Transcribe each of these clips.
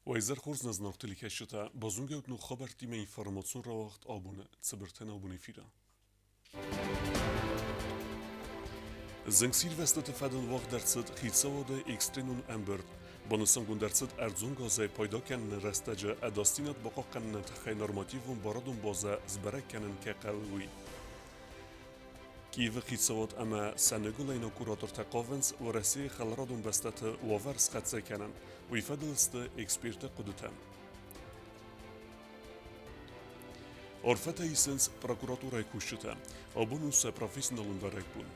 Уӕ изӕр хорз нӕ зынаргъ телекӕсджытӕ, базонгӕут ног хабӕрттимӕ информацион рауагъд абоны цыбыртӕн абон эфиры. Зынгсирвӕзтыты фӕдыл уагъд ӕрцыд хицауады экстренон ӕмбырд. Банысангонд ӕрцыд ӕрдзон газӕй пайда кӕныны рӕстӕджы ӕдасдзинад бахъахъхъӕныны тыххӕй нормативон барадон базӕ сбӕрӕг кӕнын кӕй хъӕуы, уый. Киевы хицауад ӕмӕ сӕ ныгуылӕйнаг куратортӕ хъавынц Уӕрӕсейы хӕларадон бӕстӕты уавӕр схӕццӕ кӕнын. Уый фӕдыл сты эксперты хъуыдытӕ. Арфӕтӕ исынц прокуратурӕйы кусджытӕ. Абон у сӕ профессионалон бӕрӕгбон.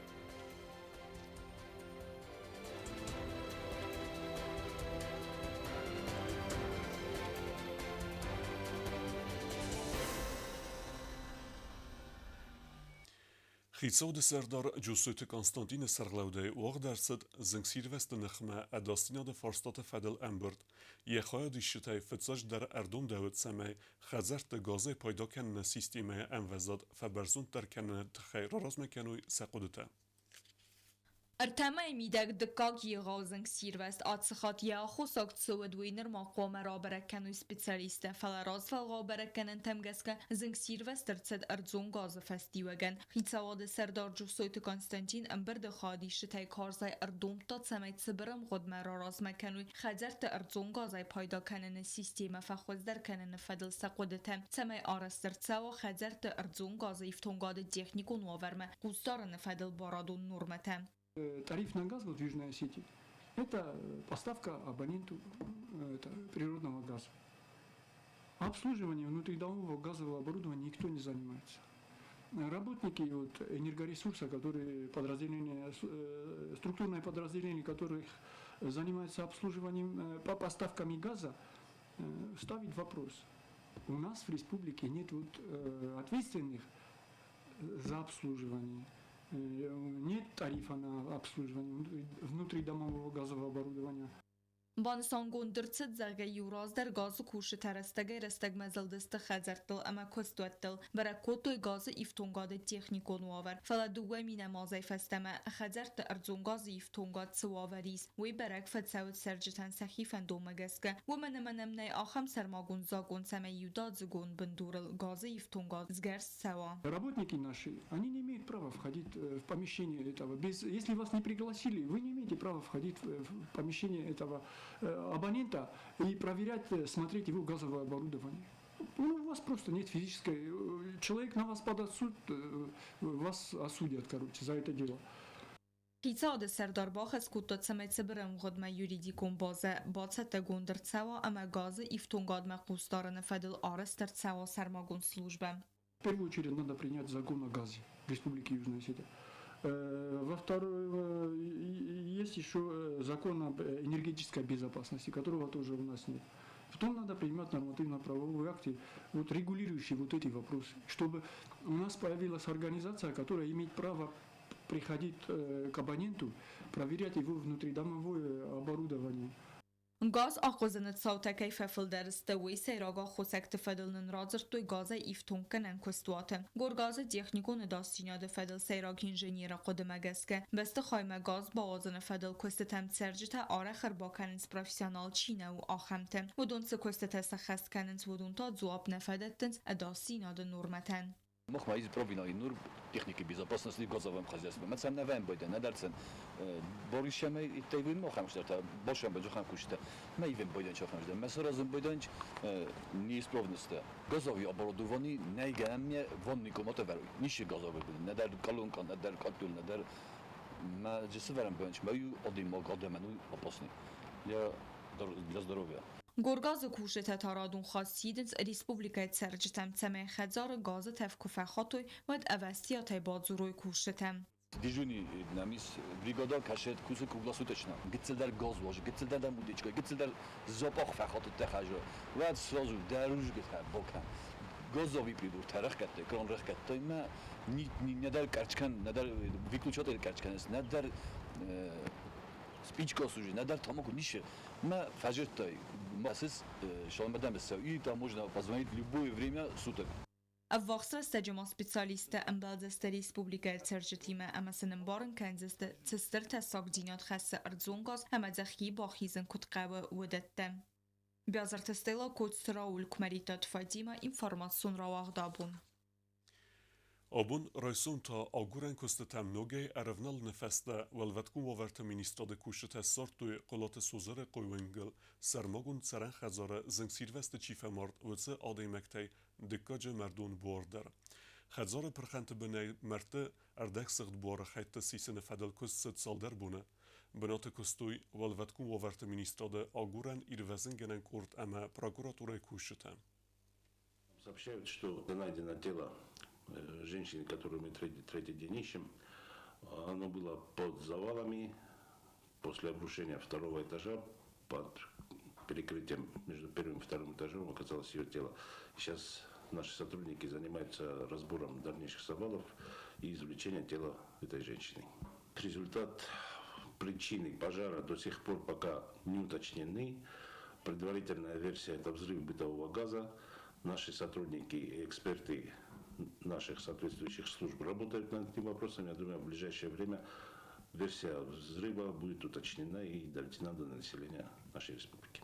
Хицауады сӕрдар Джусойты Константины сӕргълӕудӕй уагъд ӕрцыд зынгсирвӕзты ныхмӕ ӕдасдзинады фарстаты фӕдыл ӕмбырд. Йӕ хайадисджытӕй фыццаджыдӕр ӕрдомдӕуыд, цӕмӕй хӕдзӕртты газӕй пайда кӕныны системӕйы ӕмвӕзад фӕбӕрзонддӕр кӕныны тыххӕй раразмӕ кӕной сӕ хъуыдытӕ. Ӕртӕ мӕйы мидӕг дыккаг егъау зынгсирвӕзт ацы хатт йӕ аххосаг цы уыд, уый нырма хъуамӕ рабӕрӕг кӕной специалисттӕ, фӕлӕ развӕлгъау бӕрӕггӕнӕнтӕм гӕсгӕ зынгсирвӕзт ӕрцыд ӕрдзон газы фӕстиуӕгӕн. Хицауады сӕрдар Джусойты Константин ӕмбырды хайадисджытӕй карзӕй ӕрдомдта, цӕмӕй цыбыр ӕмгъуыдмӕ раразмӕ кӕной хӕдзӕртты ӕрдзон газӕй пайда кӕныны системӕ фӕхуыздӕр кӕныны фӕдыл сӕ хъуыдытӕ, цӕмӕй арӕзт ӕрцӕуа хӕдзӕртты ӕрдзон газы ифтонгады техникон уавӕрмӕ хъусдарыны фӕдыл барадон нормӕтӕ. Тариф на газ вот в Южной Осетии – это поставка абоненту это, природного газа. Обслуживание внутридомового газового оборудования никто не занимается. Работники вот, энергоресурса, которые подразделения, структурное подразделение, которых занимается обслуживанием по поставками газа, ставит вопрос. У нас в республике нет вот, ответственных за обслуживание. Нет тарифа на обслуживание внутридомового газового оборудования. Банысангонд ӕрцыд, зӕгъгӕ, иу раздӕр газы кусджытӕ рӕстӕгӕй-рӕстӕгмӕ зылдысты хӕдзӕрттыл ӕмӕ куыстуӕттыл, бӕрӕг кодтой газы ифтонгады техникон уавӕр. Фӕлӕ 2 000 азӕй фӕстӕмӕ хӕдзӕртты ӕрдзон газы ифтонгад цы уавӕр ис, уый бӕрӕг фӕцӕуы цӕрджытӕн сӕхи фӕндонмӕ гӕсгӕ. Уымӕн ӕмӕ нӕм нӕй ахӕм сӕрмагонд закъон, цӕмӕй иудадзыгон бындурыл газы ифтонгад сгӕрст цӕуа. Работники наши, они не имеют права входить в помещение этого. Без, если вас не пригласили, вы не имеете права входить в помещение этого абонента и проверять, смотреть его газовое оборудование. Ну, у вас просто нет физической... Человек на вас подаст в суд, вас осудят, короче, за это дело. Хицауады сӕрдар бахӕс кодта, цӕмӕй цыбыр ӕмгъуыдмӕ юридикон базӕ бацӕттӕгонд ӕрцӕуа ӕмӕ газы ифтонгадмӕ хъусдарыны фӕдыл арӕзт ӕрцӕуа сӕрмагонд службӕ. В первую очередь надо принять закон о газе в Республике Южная Осетия. Во-вторых, есть еще закон об энергетической безопасности, которого тоже у нас нет. Потом надо принимать нормативно-правовые акты, вот, регулирующие вот эти вопросы, чтобы у нас появилась организация, которая имеет право приходить к абоненту, проверять его внутридомовое оборудование. Газ ахъуызыны цаутӕ кӕй фӕфылдӕр сты, уый сӕйраг аххосӕгты фӕдыл нын радзырдтой газӕй ифтонггӕнӕн куыстуаты. Горгазы техникон ӕдасдзинады фӕдыл сӕйраг инженеры хъуыдымӕ гӕсгӕ, бӕстыхаймӕ газ бауадзыны фӕдыл куыстытӕм цӕрджытӕ арӕх ӕрбакӕнынц профессионал чи нӕ у, ахӕмты. Уыдон цы куыстытӕ сӕххӕст кӕнынц, уыдон та дзуапп нӕ фӕдӕттынц ӕдасдзинады нормӕтӕн. Мах из пробина нур техники безопасности газовым хозяйством. Мӕ цӕм нӕ вӕм бойдӕ, нӕ дӕр цӕн Борисӕмӕ иттӕй мохам штата, бошам баджухам кушта. Мӕ ивен бойдӕн чохам жда. Мӕ сразу бойдӕн неисправности. Газовый оборудование нӕй гӕнӕн ванный комната вӕруй. Нишы газовый буде. Нӕдӕр колонка, нӕдӕр котел, нӕдӕр мӕ джесы вӕрӕм бойдӕн, мӕ ю адӕймаг адӕмӕн у опасный для здоровья. Горгазы кусджытӕ та радон хатт сидынц республикӕйы цӕрджытӕм, цӕмӕй хӕдзары газы тӕф куы фӕхатой, уӕд ӕвӕстиатӕй бадзурой кусджытӕм. Дежурный намис бригада кашет кусы круглосуточно. Гыццылдӕр газ уажы, гыццылдӕр дӕм удечка, гыццылдӕр запах фӕхатыдта хӕжы. Уӕд сразу дӕружгытӕ бокӕн. Газовый прибор тӕрӕхгӕдтой, кран рӕхгӕдтой мӕ нӕдӕр кӕрчкӕн, нӕдӕр выключатель кӕрчкӕныс, нӕдӕр спичка служит, нӕдӕр тамако нишы. Мӕ фӕзырдтай, масыс шалмадам и там можно позвонить любое время суток. Ӕввахс рӕстӕджы ма специалисттӕ ӕмбӕлдзысты республикӕйы цӕрджытимӕ ӕмӕ сын ӕмбарын кӕндзысты, цы стыр тӕссагдзинад хӕссы ӕрдзон газ ӕмӕ дзы хи бахизын куыд хъӕуы, уыдӕттӕ. Бязырты Стелла, Коцты Рауль, Куымӕридтаты Фатимӕ, информацион рауагъд абон. Абон райсом та агурӕн куыстытӕм ногӕй ӕрӕвналыны фӕстӕ Уӕлвӕткон уавӕрты министрады кусджытӕ ссардтой Хъуылаты Созырыхъойы уынгыл сӕрмагонд цӕрӕн хӕдзары зынгсирвӕзты чи фӕмард, уыцы адӕймӕгтӕй дыккаджы мӕрдон буар дӕр. Хӕдзары пырхӕнты бынӕй мӕрдты ӕрдӕгсыгъд буары хӕйтты сисыны фӕдыл куыст цыд цалдӕр боны. Бынаты куыстой Уӕлвӕткон уавӕрты министрады агурӕн-ирвӕзынгӕнӕн къорд ӕмӕ прокуратурӕйы кусджытӕ. Сообщают, что найдено тело женщины, которую мы третий день ищем. Оно было под завалами после обрушения второго этажа, под перекрытием между первым и вторым этажом оказалось ее тело. Сейчас наши сотрудники занимаются разбором дальнейших завалов и извлечением тела этой женщины. Результат причины пожара до сих пор пока не уточнены. Предварительная версия – это взрыв бытового газа. Наши сотрудники и эксперты наших соответствующих служб работают над этим вопросом. Я думаю, в ближайшее время версия взрыва будет уточнена и доведена до населения нашей республики.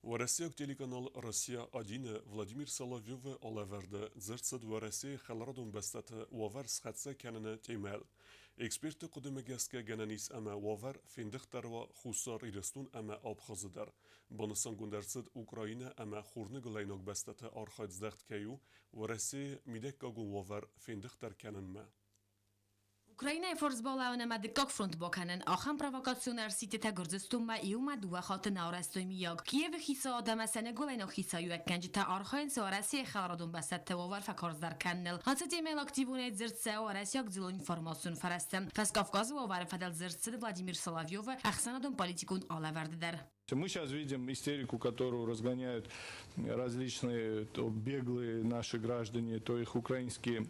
Уӕрӕсейаг телеканал Россия-1-ы Владимир Соловьевы алӕвӕрды дзырд цыд Уӕрӕсейы хӕларадон бӕстӕты уавӕр схӕццӕ кӕныны темӕйыл. Экспертты хъуыдымӕ гӕсгӕ гӕнӕн ис ӕмӕ уавӕр фендыхдӕр уа Хуссар Ирыстон ӕмӕ Абхазы дӕр. Банысангонд ӕрцыд, Украинӕ ӕмӕ хурныгуылӕйнаг бӕстӕты архайд здӕхт кӕй у Уӕрӕсейы мидӕггагон уавӕр фендыхдӕр кӕнынмӕ. Украинӕйы форсболауын ӕмӕ дыккаг фронт бакӕнын, ахӕм провокацион ӕрсидтытӕ Гуырдзыстонмӕ иумӕ дыууӕ хатты нӕ арӕзтой миййаг. Киевы хицауад ӕмӕ сӕ ныгуылӕйнаг хицауиуӕггӕнджытӕ архайынц Уӕрӕсейы хӕларадон бӕстӕты уавӕр фӕкарздӕр кӕныныл. Ацы темӕйыл активонӕй дзырд цӕуы уӕрӕсейаг дзыллон информацион фӕрӕзты. Фӕскавказы уавӕры фӕдыл дзырд цыд Владимир Соловьевы ӕхсӕнадон-политикон алӕвӕрды дӕр. Мы сейчас видим истерику, которую разгоняют различные то беглые наши граждане, то их украинские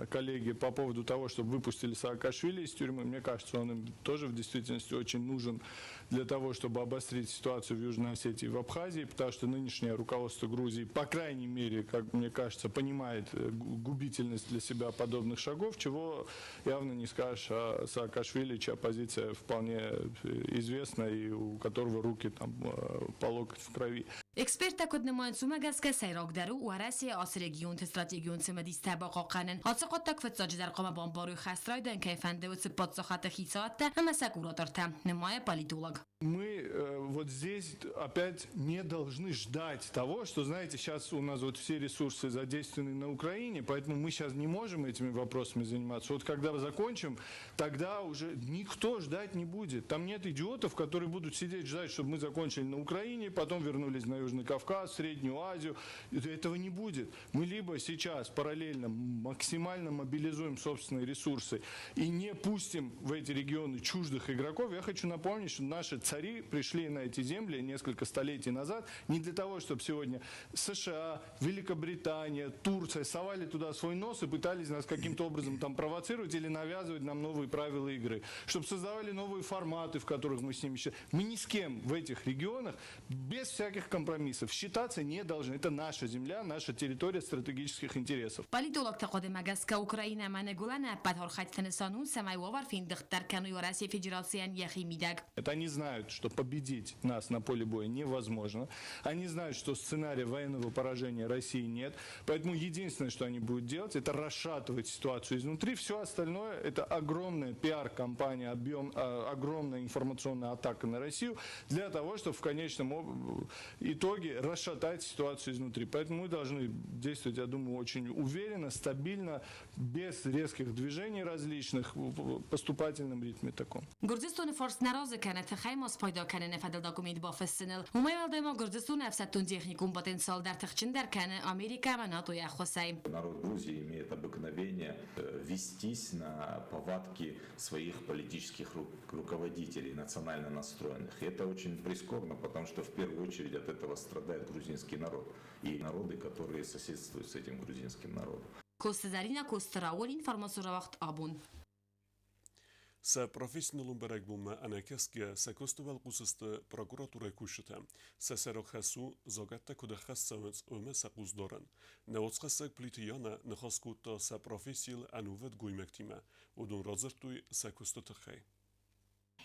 коллеги по поводу того, чтобы выпустили Саакашвили из тюрьмы. Мне кажется, он им тоже в действительности очень нужен для того, чтобы обострить ситуацию в Южной Осетии и в Абхазии, потому что нынешнее руководство Грузии, по крайней мере, как мне кажется, понимает губительность для себя подобных шагов, чего явно не скажешь о Саакашвили, чья позиция вполне известна и у которого руки там по локоть в крови. Эксперттӕ куыд нымайынц, уымӕ гӕсгӕ сӕйрагдӕр у Уӕрӕсейы ацы регионты стратегион цымыдистӕ бахъахъхъӕнын. Ацы хъуыддаг фыццаджыдӕр хъуамӕ бамбарой хӕст райдайын кӕй фӕнды, уыцы паддзахадты хицауадтӕ ӕмӕ сӕ куратортӕ, нымайы политолог. Мы вот здесь опять не должны ждать того, что, знаете, сейчас у нас вот все ресурсы задействованы на Украине, поэтому мы сейчас не можем этими вопросами заниматься. Вот когда закончим, тогда уже никто ждать не будет. Там нет идиотов, которые будут сидеть ждать, чтобы мы закончили на Украине, потом вернулись на Южный Кавказ, Среднюю Азию. Этого не будет. Мы либо сейчас параллельно максимально мобилизуем собственные ресурсы и не пустим в эти регионы чуждых игроков. Я хочу напомнить, что наши цари пришли на эти земли несколько столетий назад не для того, чтобы сегодня США, Великобритания, Турция совали туда свой нос и пытались нас каким-то образом там провоцировать или навязывать нам новые правила игры, чтобы создавали новые форматы, в которых мы с ними считаемся. Мы ни с кем в этих регионах без всяких компромиссов считаться не должны. Это наша земля, наша территория стратегических интересов. Политологты хъуыдымӕ гӕсгӕ Украинӕ ӕмӕ Ныгуылӕны ӕппӕт архӕйдтыты нысан у, цӕмӕй уавӕр фендыгъддӕр кӕной Уӕрӕсейы Федерацийӕн йӕхи мидӕг. Это они знают, что победить нас на поле боя невозможно. Они знают, что сценария военного поражения России нет. Поэтому единственное, что они будут делать, это расшатывать ситуацию изнутри. Все остальное – это огромная пиар-кампания, огромная информационная атака на Россию для того, чтобы в конечном итоге расшатать ситуацию изнутри. Поэтому мы должны действовать, я думаю, очень уверенно, стабильно, без резких движений различных, в поступательном ритме таком. Гуырдзыстоны фарс нӕ разы кӕны тыхӕй ма спайда кӕныны фӕдыл документ бафыссыныл. Уымӕй уӕлдай ма Гуырдзыстоны ӕфсӕддон-техникон потенциал дӕр тыхджындӕр кӕны Америкӕ ӕмӕ НАТО-йы ӕххуысӕй. Народ Грузии имеет обыкновение вестись на повадки своих политических руководителей, национально настроенных. И это очень прискорбно, потому что в первую очередь от этого страдает грузинский народ и народы, которые соседствуют с этим грузинским народом. Коцты Зӕринӕ, Коцты Рауль, информацион рауагъд Абон. Сӕ профессионалон бӕрӕгбонмӕ ӕнӕкӕсгӕ сӕ куысты уӕлхъус сты прокуратурӕйы кусджытӕ. Сӕ сӕйраг хӕс у, закъӕттӕ куыд ӕххӕст цӕуынц, уымӕ сӕ хъус дарын. Нӕ уацхӕссӕг Плиты Янӕ ныхас кодта сӕ профессийыл ӕнувыд гоймӕгтимӕ. Уыдон радзырдтой сӕ куысты тыххӕй.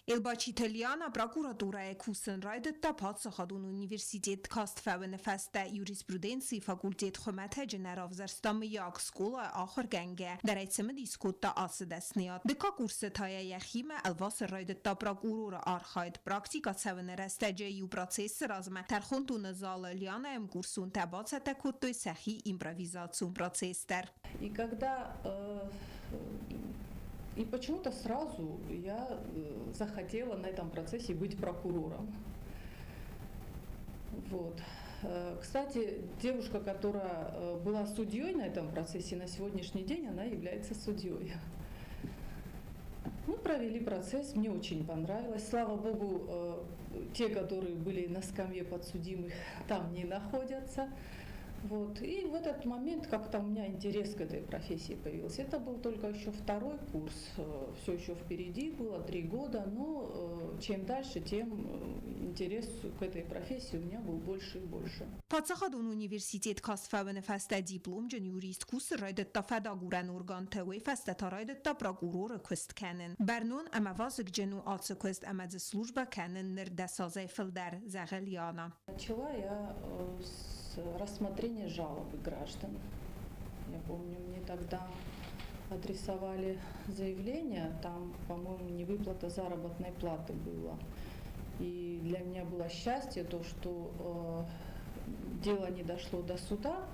Елбачиты Лиана прокуратурӕйы кусын райдыдта паддзахадон университет каст фӕуыны фӕстӕ. Юриспруденцийы факультет хуымӕтӕджы нӕ равзӕрста, мыййаг, скъолайы ахуыргӕнгӕ дӕр ӕй цымыдис кодта ацы дӕсныйад. Дыккаг курсы та йӕ йӕхимӕ ӕлвасын райдыдта прокуроры архайд. Практикӕ цӕуыны рӕстӕджы иу процессы размӕ тӕрхондоны залы Лианайы ӕмкурсонтӕ бацӕттӕ кодтой сӕхи импровизацион процесс дӕр. И когда и почему-то сразу я захотела на этом процессе быть прокурором. Вот. Кстати, девушка, которая была судьей на этом процессе, на сегодняшний день она является судьей. Мы провели процесс, мне очень понравилось. Слава богу, те, которые были на скамье подсудимых, там не находятся. Вот. И в этот момент как-то у меня интерес к этой профессии появился. Это был только еще второй курс, все еще впереди было, 3 года, но чем дальше, тем интерес к этой профессии у меня был больше и больше. Паддзахадон университет каст фӕуыны фӕстӕ дипломджын юрист кусын райдыдта фӕдагурӕн органты, уый фӕстӕ та райдыдта прокуроры куыст кӕнын. Бӕрнон ӕмӕ вазыгджын у ацы куыст ӕмӕ дзы службӕ кӕнын ныр 10 азӕй фылдӕр, зӕгъы Лиана. Начала я с рассмотрения жалобы граждан. Я помню, мне тогда адресовали заявление, там, по-моему, невыплата заработной платы было. И для меня было счастье то, что дело не дошло до суда.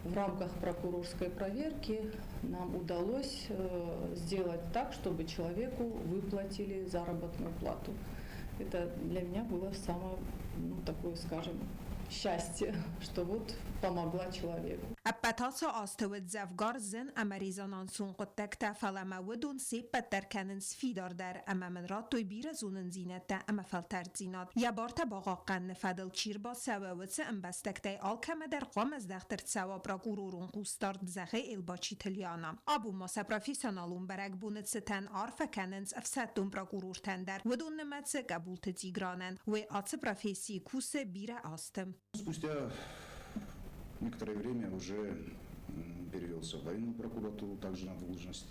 В рамках прокурорской проверки нам удалось сделать так, чтобы человеку выплатили заработную плату. Это для меня было самое, ну, такое, скажем, счастье, что вот помогла человеку. Ӕппӕт ацы азты уыд дзӕвгар зын ӕмӕ резонансон хъуыддӕгтӕ, фӕлӕ мӕ уыдон се ппӕт дӕр кӕнынц фидардӕр ӕмӕ мын радтой бирӕ зонындзинӕдтӕ ӕмӕ фӕлтӕрддзинад. Йӕ бартӕ бахъахъхъӕныны фӕдыл чи рбацӕуа, уыцы ӕмбӕстӕгтӕй алкӕмӕ дӕр хъуамӕ здӕхт ӕрцӕуа прокуророн хъусдард, зӕгъы Елбачиты Лиана. Абон ма сӕ профессионалон бӕрӕгбоны цытӕн арфӕ кӕнынц ӕфсӕддон прокурортӕн дӕр, уыдон нымӕцы Къӕбулты Тигранӕн. Уый ацы профессийы кусы бирӕ азты. Спустя некоторое время уже перевелся в военную прокуратуру, также на должность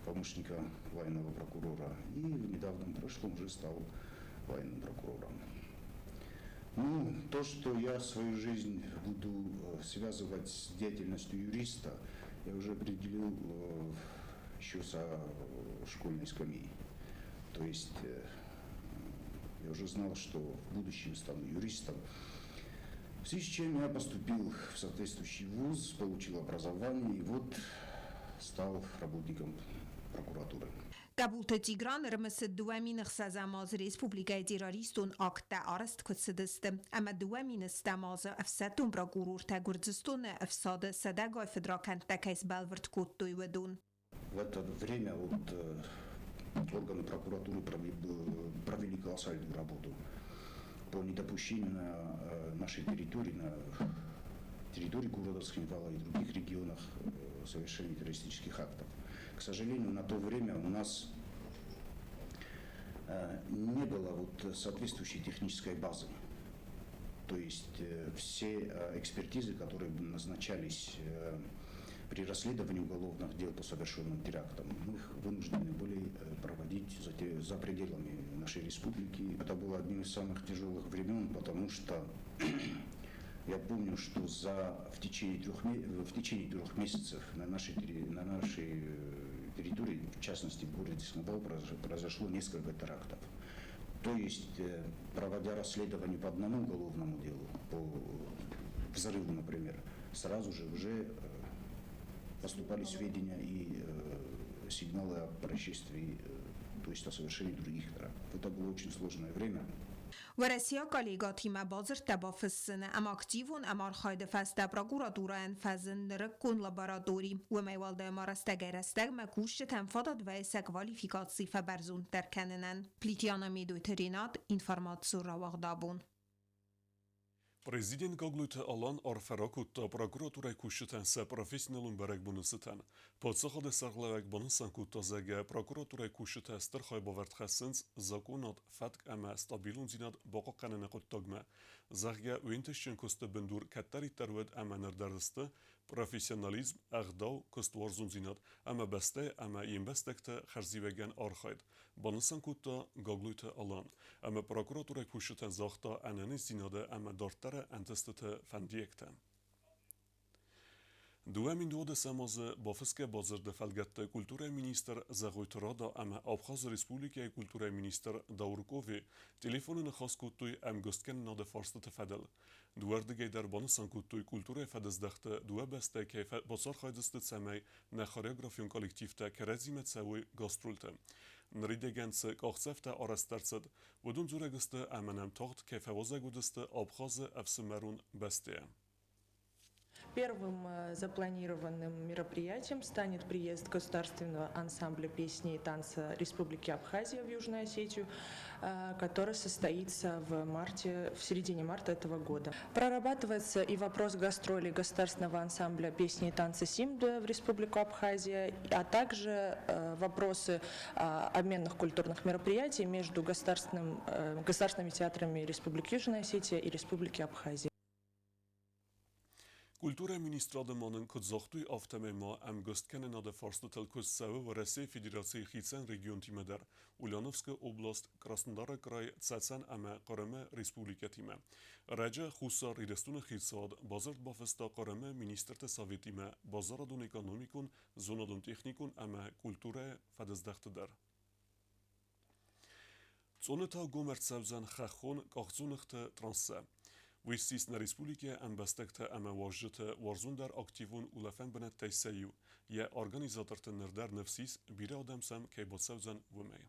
помощника военного прокурора. И в недавнем прошлом уже стал военным прокурором. Ну, то, что я свою жизнь буду связывать с деятельностью юриста, я уже определил еще со школьной скамьи. То есть я уже знал, что в будущем стану юристом. В связи с чем я поступил в соответствующий вуз, получил образование и вот стал работником прокуратуры. Къӕбулты Тигран ӕрымысыд 2006-ӕм азы республикӕйы террористон акттӕ арӕзт куыд цыдысты ӕмӕ 2010-ӕм азы ӕфсӕддон прокурортӕ Гуырдзыстоны ӕфсады сӕдӕгай фыдракӕндтӕ кӕй сбӕлвырд кодтой, уыдон. В это время вот органы прокуратуры провели колоссальную работу по недопущению на нашей территории, на территории города Цхинвала и других регионах совершения террористических актов. К сожалению, на то время у нас не было вот соответствующей технической базы. То есть все экспертизы, которые назначались при расследовании уголовных дел по совершенным терактам, мы их вынуждены были проводить за пределами нашей республики. Это было одним из самых тяжелых времен, потому что я помню, что в течение 3 месяцев на нашей территории, в частности в городе Цхинвал, произошло несколько терактов. То есть, проводя расследование по одному уголовному делу, по взрыву, например, сразу же уже поступали сведения и сигналы о происшествии, то есть о совершении других терактов. Это было очень сложное время. Уӕрӕсейаг коллегӕтимӕ бадзырдтӕ бафыссыны ӕмӕ активон ӕмархайды фӕстӕ прокуратурӕйӕн фӕзынд нырыккон лаборатори. Уымӕй уӕлдай ма рӕстӕгӕй-рӕстӕгмӕ кусджытӕн фадат вӕййы сӕ квалификаци фӕбӕрзонддӕр кӕнынӕн. Плитиана Медойты Ренат, информацион рауагъд «Абон». Президент Гаглойты Алан арфӕ ракодта прокуратурӕйы кусджытӕн сӕ профессионалон бӕрӕгбоны цытӕн. Паддзахады сӕргълӕууӕг банысан кодта, зӕгъгӕ, прокуратурӕйы кусджытӕ стыр хайбавӕрд хӕссынц закъонад, фӕтк ӕмӕ стабилондзинад бахъахъхъӕныны хъуыддагмӕ. Зӕгъгӕ, уе нтыстджын куысты бындур кӕддӕриддӕр уыд ӕмӕ ныр дӕр сты. Профессионализм, ӕгъдау, куыстуарзондзинад ӕмӕ бӕстӕйы ӕмӕ йе мбӕстӕгты хӕрзиуӕгӕн архайд, банысан кодта Гаглойты Алан ӕмӕ прокуратурӕйы кусджытӕн загъта ӕнӕниздзинады ӕмӕ дарддӕры ӕнтыстыты фӕндиӕгтӕ. 2012 азы бафысгӕ бадзырды фӕлгӕтты культурӕйы министр Зӕгъойты Рада ӕмӕ Абхазы Республикӕйы культурӕйы министр Даур Кове телефоны ныхас кодтой ӕмгуысткӕнынады фарстыты фӕдыл. Дыууӕрдыгӕй дӕр банысан кодтой культурӕйы фӕдыздӕхты дыууӕ бӕстӕ кӕй бацархайдзысты, цӕмӕй нӕ хореографион коллективтӕ кӕрӕдзимӕ цӕуой гастрольты. Ныридӕгӕн цы къахдзӕфтӕ арӕзт ӕрцыд, уыдон дзурӕг сты ӕмӕ нӕм тагъд кӕй фӕуазӕг уыдысты Абхазы ӕфсымӕрон бӕстӕйӕ. Первым запланированным мероприятием станет приезд государственного ансамбля песни и танца Республики Абхазия в Южную Осетию, который состоится в марте, в середине марта этого года. Прорабатывается и вопрос гастролей государственного ансамбля песни и танца «Симда» в Республику Абхазия, а также вопросы обменных культурных мероприятий между государственными театрами Республики Южная Осетия и Республики Абхазия. Культурӕйы министрады ма нын куыд загътой, афтӕмӕй ма ӕмгуысткӕнынады фарстытыл куыст цӕуы Уӕрӕсейы Федерацийы хицӕн регионтимӕ дӕр, Ульяновскы област, Краснодары край, Цӕцӕн ӕмӕ Хъырымы республикӕтимӕ. Ӕрӕджы Хуссар Ирыстоны хицауад бадзырд бафыста Хъырымы министрты советимӕ базарадон-экономикон, зонадон-техникон ӕмӕ культурӕйы фӕдыздӕхты дӕр. Цъоны та гом ӕрцӕудзӕн хӕххон къахдзоныгъты трассӕ. Уый ссис нӕ республикӕйы ӕмбӕстӕгтӕ ӕмӕ уазджыты уарзондӕр активон улӕфӕн бынӕттӕй сӕ иу. Йӕ организаторты ныр дӕр ныфс ис, бирӕ адӕм сӕм кӕй бацӕудзӕн, уымӕй.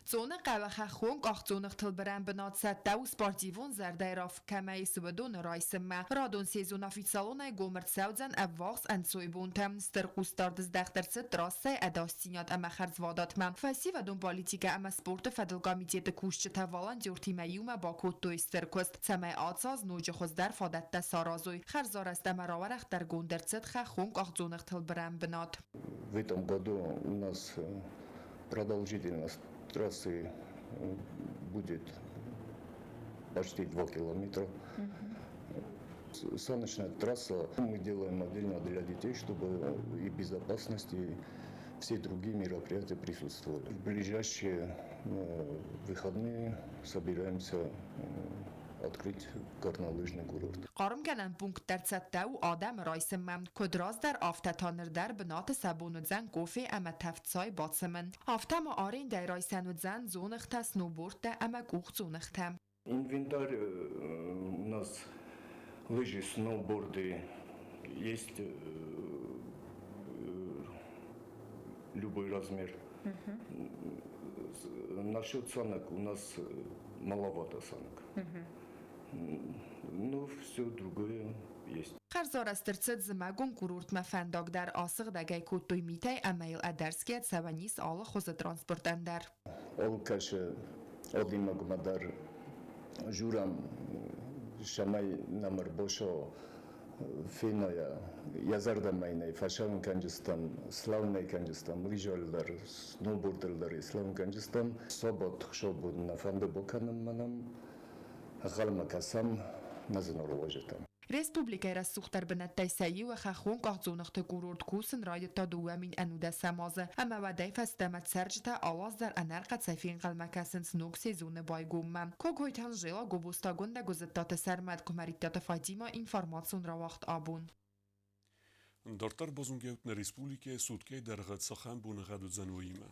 Цъоны хъӕуы хӕххон къахдзоныгътыл бырӕн бынат цӕттӕ у спортивон зӕрдӕйраф кӕмӕй ис, уыдоны райсынмӕ. Радон сезон официалонӕй гом ӕрцӕудзӕн ӕввахс ӕнцойбонтӕм. Стыр хъусдард здӕхт ӕрцыд трассӕйы ӕдасдзинад ӕмӕ хӕрзвадатмӕ. Фӕсивӕдон политикӕ ӕмӕ спорты фӕдыл комитеты кусджытӕ волонтертимӕ иумӕ бакодтой стыр куыст, цӕмӕй ацы аз ноджы хуыздӕр фадӕттӕ саразой. Хӕрзарӕзт ӕмӕ рауӕрӕхдӕргонд ӕрцыд хӕххон къахдзоныгътыл бырӕн бынат. В этом году у нас продолжительность трассы будет почти 2 километра. Саночная трасса мы делаем отдельно для детей, чтобы и безопасность, и все другие мероприятия присутствовали. В ближайшие выходные собираемся открыть горнолыжный курорт. Хъармгӕнӕн пункт дӕр цӕттӕ у адӕмы райсынмӕ. Куыд раздӕр, афтӕ та ныр дӕр бынаты сӕ бон уыдзӕн кофе ӕмӕ тӕвд цай бацымын. Афтӕ ма арендӕйы райсӕн уыдзӕн дзоныгътӕ, сноубордтӕ ӕмӕ къухдзоныгътӕ. Инвентарь у нас лыжи, сноуборды есть любой размер. Насчет санок у нас маловато санок. Но все другое есть. Хӕрзарӕзт ӕрцыд зымӕгон курортмӕ фӕндаг дӕр асыгъдӕг ӕй кодтой митӕй ӕмӕ йыл ӕдӕрсгӕ цӕуӕн ис алы хуызы транспортӕн дӕр. Алкӕцы адӕймагмӕ дӕр журам, цӕмӕй нӕм ӕрбацӕуа, фена йӕ зӕрдӕмӕ йын ӕй фӕцӕуын кӕнджыстӕм, славын ӕй кӕнджыстӕм, лыжӕйыл дӕр, сноубордыл дӕр славын кӕнджыстӕм. Сабат ӕхсӕвбон нӕ фӕнды бакӕнын мӕнӕн, ӕнхъӕлмӕ кӕсӕм нӕ зынаргъ уазджытӕм. Республикӕйы рӕсугъддӕр бынӕттӕй сӕ иуы хӕххон къахдзоныгъты курорт кусын райдыдта 2019 азы ӕмӕ уӕдӕй фӕстӕмӕ цӕрджытӕ алы аз дӕр ӕнӕрхъӕцӕй фенхъӕлмӕ кӕсынц ног сезоны байгоммӕ. Кокойты Анжела, Гобозты Агуындӕ, Гуызыдтаты Сӕрмӕт, Куымӕридтаты Фатимӕ, информацион рауагъд абон. Дарддӕр базонгӕут нӕ республикӕйы суткӕйы дӕргъы цахӕм боныгъӕд уыдзӕн, уыимӕ.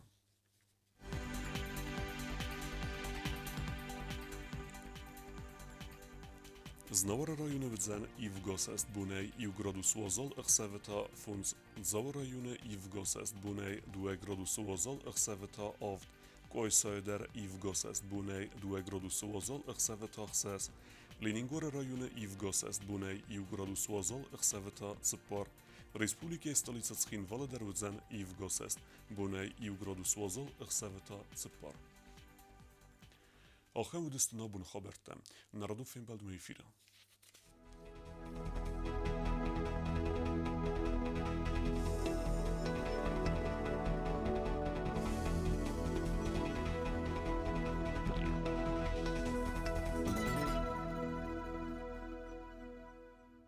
Знауыры районы уыдзӕн ивгӕ бонӕй 1 градус уазал, ӕхсӕвы та 5. Дзауы районы ивгӕ бонӕй 2 градусы уазал, ӕхсӕвы та 7. Къуайсайы дӕр ивгӕ бонӕй 2 градусы уазал, ӕхсӕвы та 6. Ленингоры районы ивгӕ бонӕй 1 градус уазал, ӕхсӕвы та 4. Республикӕйы столицӕ Цхинвалы дӕр уыдзӕн ивгӕ бонӕй 1 градус уазал, ӕхсӕвы та 4. Ахӕм уыдысты нӕ абоны хабӕрттӕ. Нӕ радон фембӕлдмӕ эфиры.